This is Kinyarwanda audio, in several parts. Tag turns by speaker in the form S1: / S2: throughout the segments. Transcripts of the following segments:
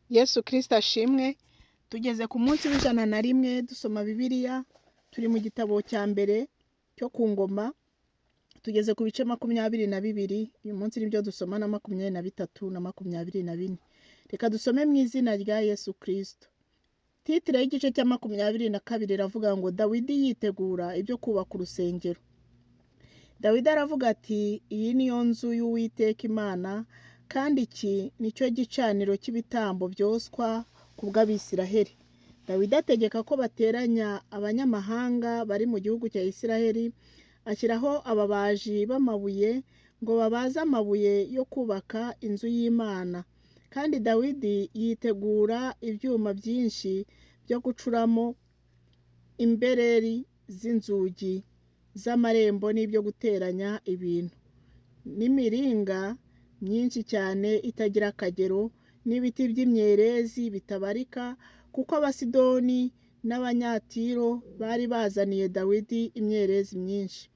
S1: Yesu Kristo ashimwe. Tugeze ku munsi w'101 dusoma Bibiliya, turi mu gitabo cya mbere cyo ku ngoma, tugeze ku bice 22, uyu munsi nibyo dusoma na 23 na 24. Reka dusome mu izina rya Yesu Kristo. Titire y'igice cya 22 iravuga ngo Dawidi yitegura ibyo kubaka urusengero. Dawidi aravuga ati iyi niyo nzu y'Uwiteka Imana, kandi iki nicyo gicaniro cy'ibitambo byoswa ku bw'Abisiraheli. Dawidi ategeka ko bateranya abanyamahanga bari mu gihugu cya Isiraheli, ashyiraho ababaji b'amabuye ngo babaze amabuye yo kubaka inzu y'Imana. Kandi Dawidi yitegura ibyuma byinshi byo gucuramo imbereri z'inzugi z'amarembo n'ibyo guteranya ibintu, n'imiringa myinshi cyane itagira akagero, n'ibiti by'imyerezi bitabarika, kuko Abasidoni n'Abanyatiro bari bazaniye Dawidi imyerezi myinshi.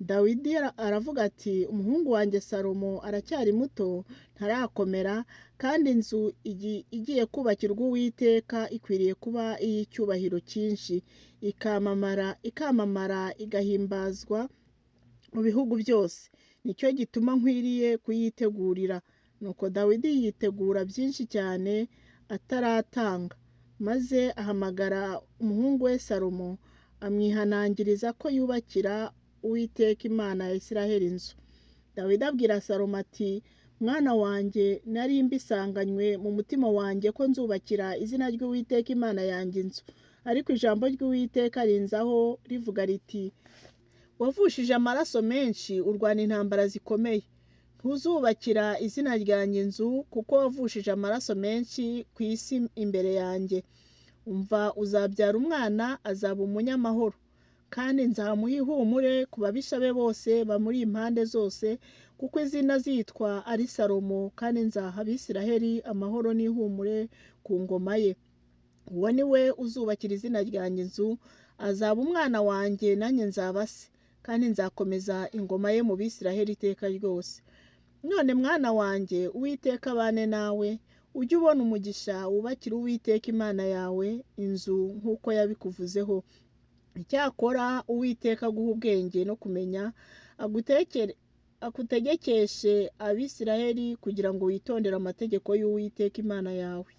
S1: Dawidi aravuga ati umuhungu wanjye Salomo aracyari muto, ntarakomera, kandi inzu igiye kubakirwa Uwiteka ikwiriye kuba iy'icyubahiro cyinshi, ikamamara igahimbazwa mu bihugu byose. Nicyo gituma nkwiriye kuyitegurira. Nuko Dawidi yitegura byinshi cyane ataratanga, maze ahamagara umuhungu we Salomo, amwihanangiriza ko yubakira Uwiteka Imana ya Isiraheli inzu. Dawidi abwira Salomo ati mwana wanjye, nari mbisanganywe mu mutima wanjye ko nzubakira izina ry'Uwiteka Imana yanjye inzu, ariko ijambo ry'Uwiteka rinzaho rivuga riti wavushije amaraso menshi, urwana intambara zikomeye, ntuzubakira izina ryanjye inzu, kuko wavushije amaraso menshi ku isi imbere yanjye. Umva, uzabyara umwana, azaba umunyamahoro, kandi nzamuha ihumure ku babisha be bose bamuri impande zose, kuko izina azitwa ari Salomo, kandi nzaha Abisiraheli amahoro n'ihumure ku ngoma ye. Uwo ni we uzubakira izina ryanjye inzu, azaba umwana wanjye, nanjye nzaba se, kandi nzakomeza ingoma ye mu Bisiraheli iteka ryose. None mwana wanjye, Uwiteka abane nawe, ujye ubona umugisha wubakira Uwiteka Imana yawe inzu nk'uko yabikuvuzeho. Icyakora Uwiteka aguha ubwenge no kumenya, akutegekeshe Abisiraheli kugira ngo witondere amategeko y'Uwiteka Imana yawe.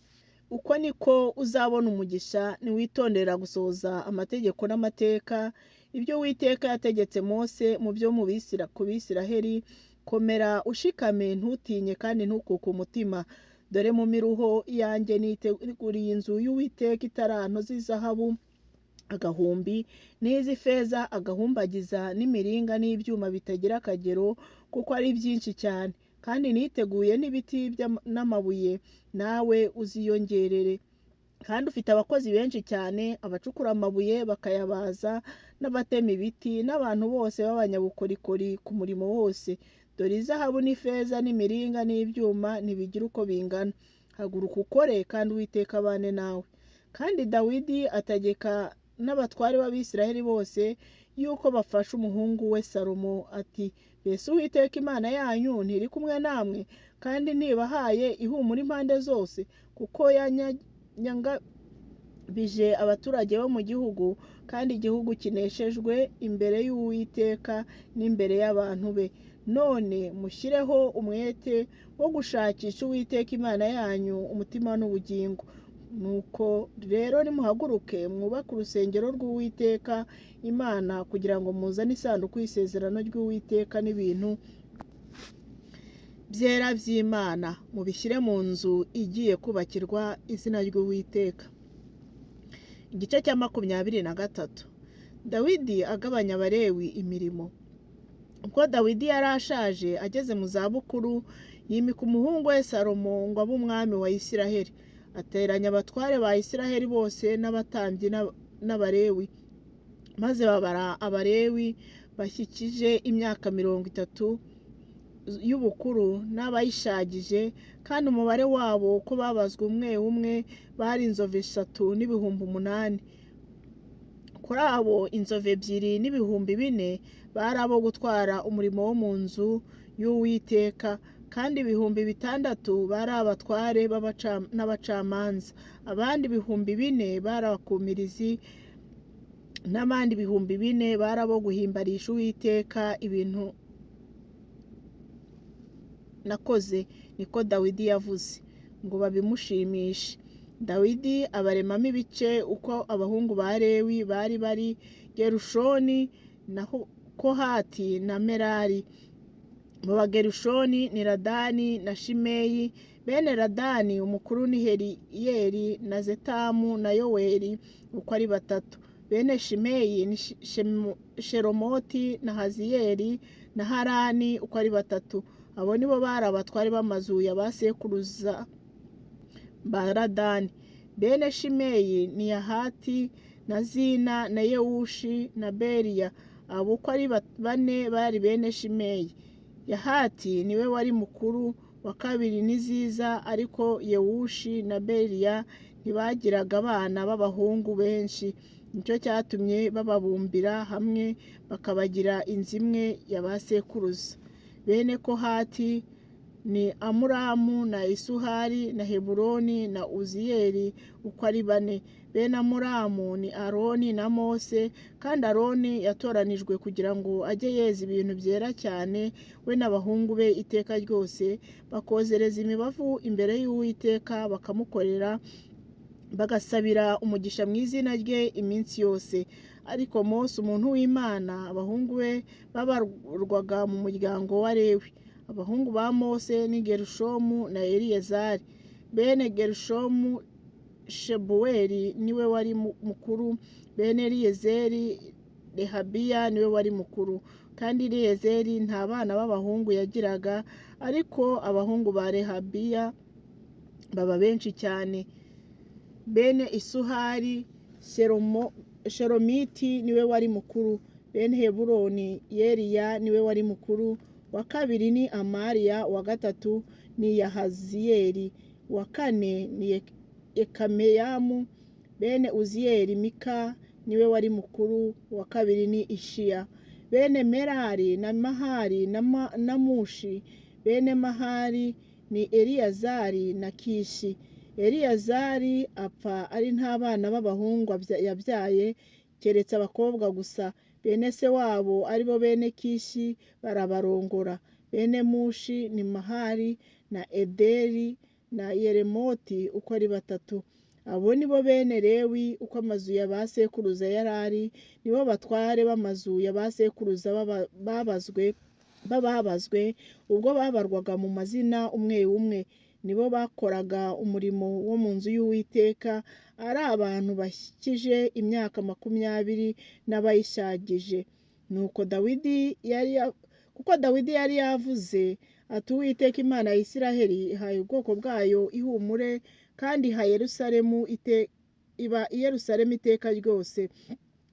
S1: Uko niko uzabona umugisha niwitondera gusohoza amategeko n'amateka, ibyo Uwiteka yategetse Mose mu byo ku Bisiraheli. Komera ushikame, ntutinye kandi ntukuke umutima. Dore mu miruho yanjye niteguriye inzu y'Uwiteka itaranto z'izahabu 1000, n'iz'ifeza agahumbagiza, n'imiringa n'ibyuma bitagira akagero, kuko ari byinshi cyane. Kandi niteguye n'ibiti n'amabuye, nawe uziyongerere. Kandi ufite abakozi benshi cyane, abacukura amabuye bakayabaza, n'abatema ibiti, n'abantu bose b'abanyabukorikori ku murimo wose. Dore izahabu n'ifeza n'imiringa n'ibyuma ntibigira uko bingana. Haguruka ukore, kandi Uwiteka abane nawe. Kandi Dawidi ategeka n'abatware b'Abisiraheli bose yuko bafasha umuhungu we Salomo, ati mbese Uwiteka Imana yanyu ntiri kumwe namwe, kandi ntibahaye ihumure impande zose, kuko yanyangabije abaturage bo mu gihugu, kandi igihugu kineshejwe imbere y'Uwiteka n'imbere y'abantu be. None mushyireho umwete wo gushakisha Uwiteka Imana yanyu umutima n'ubugingo. Nuko rero nimuhaguruke mwubake urusengero rw'Uwiteka Imana, kugira ngo muzane isanduku y'isezerano ry'Uwiteka n'ibintu byera by'Imana, mubishyire mu nzu igiye kubakirwa izina ry'Uwiteka. Igice cya 23. Dawidi agabanya Abalewi imirimo. Ubwo Dawidi yari ashaje ageze mu zabukuru, yimika umuhungu we Salomo ngo abe umwami wa Isiraheli. Ateranya abatware ba Isiraheli bose n'abatambyi n'Abalewi, maze babara Abalewi bashyikije imyaka 30 y'ubukuru n'abayishagije, kandi umubare wabo uko babazwe umwe umwe bari inzovu 3 n'ibihumbi 8. Kuri abo inzovu 2 n'ibihumbi 4 bari abo gutwara umurimo wo mu nzu y'Uwiteka, Kandi 6000 bari abatware n'abacamanza, abandi 4000 bari abakumirizi, n'abandi 4000 bari abo guhimbarisha Uwiteka ibintu nakoze, niko Dawidi yavuze, ngo babimushimishe. Dawidi abaremamo ibice uko abahungu ba Lewi bari bari: Gerushoni na Kohati na Merari. Mu Bagerushoni ni Ladani na Shimeyi. Bene Ladani umukuru ni Heliyeli na Zetamu na Yoweli, uko ari batatu. Bene Shimeyi ni Shelomoti na Haziyeli na Harani, uko ari batatu. Abo nibo bari abatware b'amazu ya ba sekuruza ba Ladani. Bene Shimeyi ni Yahati na Zina na Yewushi na Beriya. Abo uko ari bane bari bene Shimeyi. Yahati niwe wari mukuru, wa kabiri ni Ziza, ariko Yewushi na Beriya ntibagiraga abana b'abahungu benshi, nicyo cyatumye bababumbira hamwe bakabagira inzu imwe ya ba sekuruza. Bene Kohati ni Amuramu na Isuhari na Heburoni na Uziyeli, uko ari bane. Bene Amuramu ni Aroni na Mose, kandi Aroni yatoranijwe kugira ngo ajye yeza ibintu byera cyane, we n'abahungu be iteka ryose, bakozereza imibavu imbere y'Uwiteka, bakamukorera, bagasabira umugisha mu izina rye iminsi yose. Ariko Mose umuntu w'Imana, abahungu be babarwaga mu muryango wa Lewi. Abahungu ba Mose ni Gerushomu na Eliyezari. Bene Gerushomu, Shebuweli niwe wari mukuru. Bene Eliyezeri, Rehabiya niwe wari mukuru. Kandi Eliyezeri nta bana b'abahungu yagiraga, ariko abahungu ba Rehabiya baba benshi cyane. Bene Isuhari, Shelomiti niwe wari mukuru. Bene Heburoni, Yeriya niwe wari mukuru. Wa kabiri ni Amariya, wa gatatu ni Yahaziyeli, wa kane ni Yekameyamu. Bene Uziyeli, Mika niwe wari mukuru, wa kabiri ni Ishiya. Bene Merari na Mahari na Mushi. Bene Mahari ni Eliyazari na Kishi. Eliyazari apfa ari nta bana b'abahungu yabyaye, keretse abakobwa gusa. Bene se wabo aribo bene Kishi barabarongora. Bene Mushi ni Mahari na Ederi na Yeremoti, uko ari batatu. Abo nibo bene Lewi uko amazu ya ba sekuruza yari ari, nibo batware b'amazu ya ba sekuruza bababazwe, ubwo babarwaga mu mazina umwe umwe. Nibo bakoraga umurimo wo mu nzu y'Uwiteka, ari abantu bashyikije imyaka 20 n'abayishagije. Nuko Dawidi kuko Dawidi yari yavuze ati: Uwiteka Imana ya Isiraheli ihaye ubwoko bwayo ihumure, kandi iha Yerusalemu iba i Yerusalemu iteka ryose.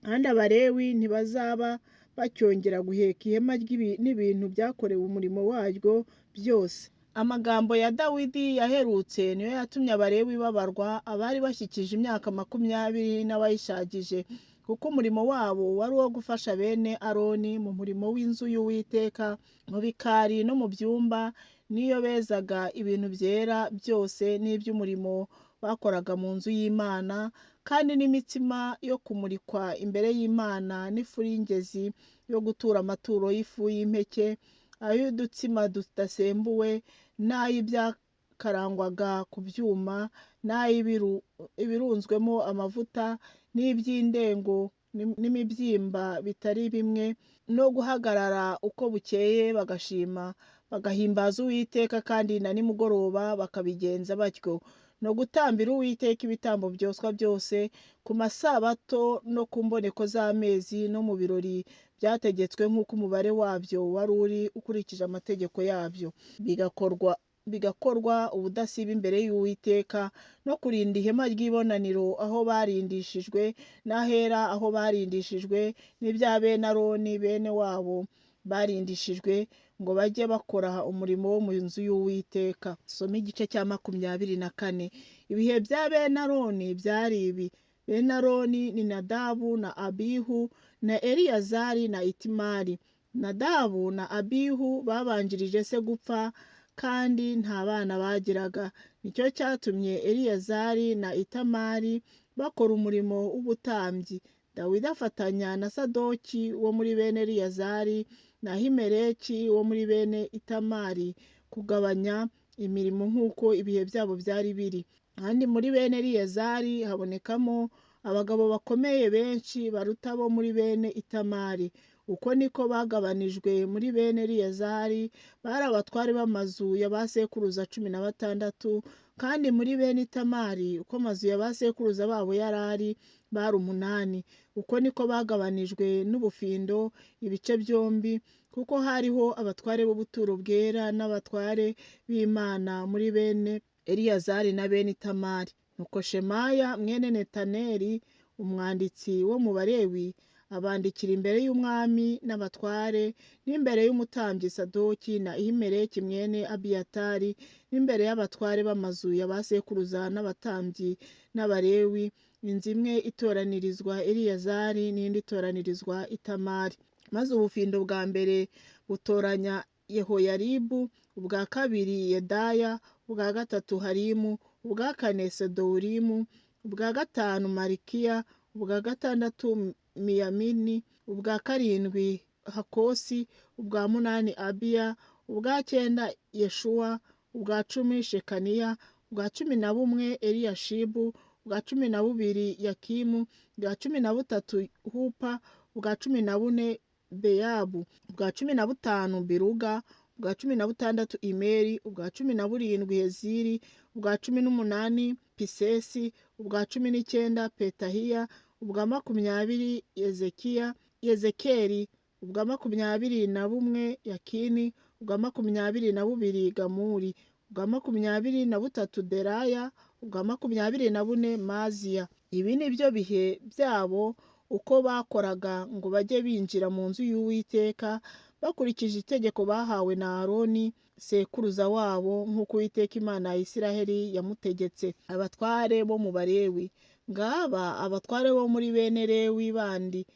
S1: Kandi Abalewi ntibazaba bacyongera guheka ihema n'ibintu byakorewe umurimo waryo byose. Amagambo ya Dawidi yaherutse niyo yatumye Abalewi babarwa, abari bashyikije imyaka 20 n'abayishagije, kuko umurimo wabo wari uwo gufasha bene Aroni mu murimo w'inzu y'Uwiteka, mu bikari no mu byumba, n'iyo bezaga ibintu byera byose n'iby'umurimo bakoraga mu nzu y'Imana, kandi n'imitsima yo kumurikwa imbere y'Imana, n'ifu y'ingezi yo gutura amaturo y'ifu y'impeke, ay'udutsima tudasembuwe, n'ay'ibyakarangwaga ku byuma, n'ay'ibirunzwemo amavuta, n'iby'indengo n'imibyimba bitari bimwe, no guhagarara uko bukeye bagashima, bagahimbaza Uwiteka, kandi na nimugoroba bakabigenza batyo, no gutambira Uwiteka ibitambo byoswa byose ku masabato no ku mboneko z'amezi no mu birori byategetswe nk'uko umubare wabyo wari uri ukurikije amategeko yabyo, bigakorwa ubudasiba imbere y'Uwiteka, no kurinda ihema ry'ibonaniro aho barindishijwe, n'ahera aho barindishijwe, n'ibya bene Aroni bene wabo barindishijwe, ngo bajye bakora umurimo wo mu nzu y'Uwiteka. Soma igice cya 24. Ibihe bya bene Aroni byari ibi: Bene Aroni ni Nadabu na Abihu na Eliyazari na Itimari. Nadabu na Abihu babanjirije se gupfa, kandi nta bana bagiraga. Nicyo cyatumye Eleyazari na Itamari bakora umurimo w'ubutambyi. Dawidi afatanya na Sadoki wo muri bene Eleyazari na Ahimeleki wo muri bene Itamari kugabanya imirimo nk'uko ibihe byabo byari biri. Kandi muri bene Eleyazari habonekamo abagabo bakomeye benshi baruta abo muri bene Itamari. Uko niko bagabanijwe muri bene Eleyazari, bari abatware b'amazu ya ba sekuruza 16, kandi muri bene Itamari uko amazu ya ba sekuruza babo yari ari, bari 8. Uko niko bagabanijwe n'ubufindo ibice byombi, kuko hariho abatware b'ubuturo bwera n'abatware b'Imana muri bene Eleyazari na bene Itamari. Nuko Shemaya mwene Netaneli, umwanditsi wo mu Balewi, abandikira imbere y'umwami n'abatware, n'imbere y'umutambyi Sadoki na Ahimeleki mwene Abiyatari, n'imbere y'abatware b'amazu ya ba sekuruza n'abatambyi n'Abalewi. Inzu imwe itoranirizwa Eleyazari n'indi itoranirizwa Itamari. Maze ubufindo bwa mbere butoranya Yehoyaribu, ubwa kabiri Yedaya, ubwa gatatu Harimu, ubwa kane Sedowurimu, ubwa gatanu Malikiya, ubwa gatandatu Miyamini, ubwa karindwi Hakosi, ubwa munani Abiya, ubwa cyenda Yeshuwa, ubwa 10 Shekaniya, ubwa 11 Eliyashibu, ubwa 12 Yakimu, ubwa 13 Hupa, ubwa 14 Beyabu, ubwa 15 Biruga, ubwa 16 Imeri, ubwa 17 Heziri, ubwa 18 Pisesi, ubwa 19 Petahiya, ubwa 20 Yezekeli, ubwa 21 Yakini, ubwa 22 Gamuri, ubwa 23 Deraya, ubwa 24 Maziya. Ibi ni byo bihe byabo uko bakoraga ngo bajye binjira mu nzu y'Uwiteka bakurikije itegeko bahawe na Aroni sekuruza wabo, nk'uko Uwiteka Imana ya Isiraheli yamutegetse. Abatware bo mu Balewi. Ngaba abatware bo muri bene Lewi bandi: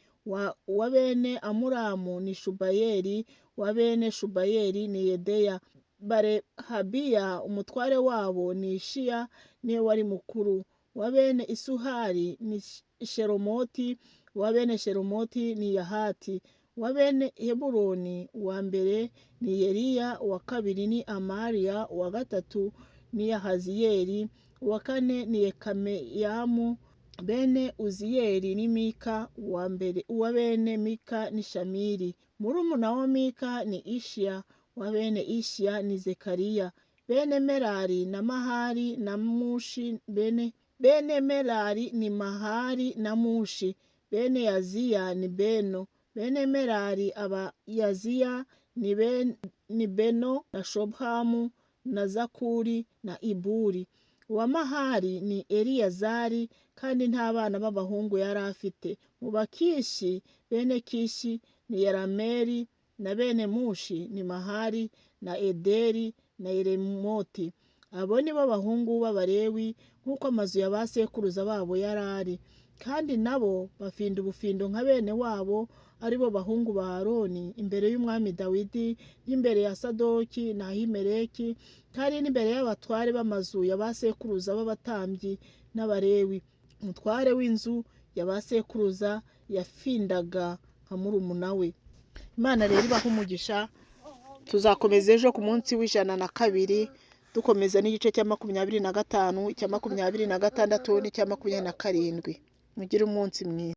S1: uwa bene Amuramu ni Shubayeli, uwa bene Shubayeli ni Yedeya. Barehabiya umutware wabo ni Ishiya, niwe wari mukuru. Uwa bene Isuhari ni Shelomoti, uwa bene Shelomoti ni Yahati. Uwa bene Heburoni uwa mbere ni Yeriya, uwa kabiri ni Amariya, uwa gatatu ni Yahaziyeli, uwa kane ni Yekameyamu. Bene Uziyeli ni Mika, uwa mbere uwa bene Mika ni Shamiri. Murumuna wa Mika ni Ishiya, uwa bene Ishiya ni Zekariya. Bene Merari na Mahali na Mushi. Bene Merari ni Mahali na Mushi. Bene Yaziya ni Beno. Bene Merari aba Yaziya ni Beno na Shobhamu na Zakuri na Iburi. Uwa Mahali ni Eliyazari, kandi nta bana b'abahungu yari afite. Mu Bakishi, bene Kishi ni Yerameli, na bene Mushi ni Mahali na Ederi na Yeremoti. Abo ni bo bahungu b'Abalewi nk'uko amazu ya ba sekuruza babo yari ari. Kandi nabo bafinda ubufindo nka bene wabo, ari bo bahungu ba Aroni, imbere y'umwami Dawidi n'imbere ya Sadoki na Ahimeleki, kandi n'imbere y'abatware b'amazu ya ba sekuruza b'abatambyi n'Abalewi. Umutware w'inzu ya ba sekuruza yafindaga nka murumuna we. Imana rero ibahe umugisha. Tuzakomeza ejo ku munsi w'102, dukomeza n'igice cya 25, icya 26 n'icya 27. Mugire umunsi mwiza.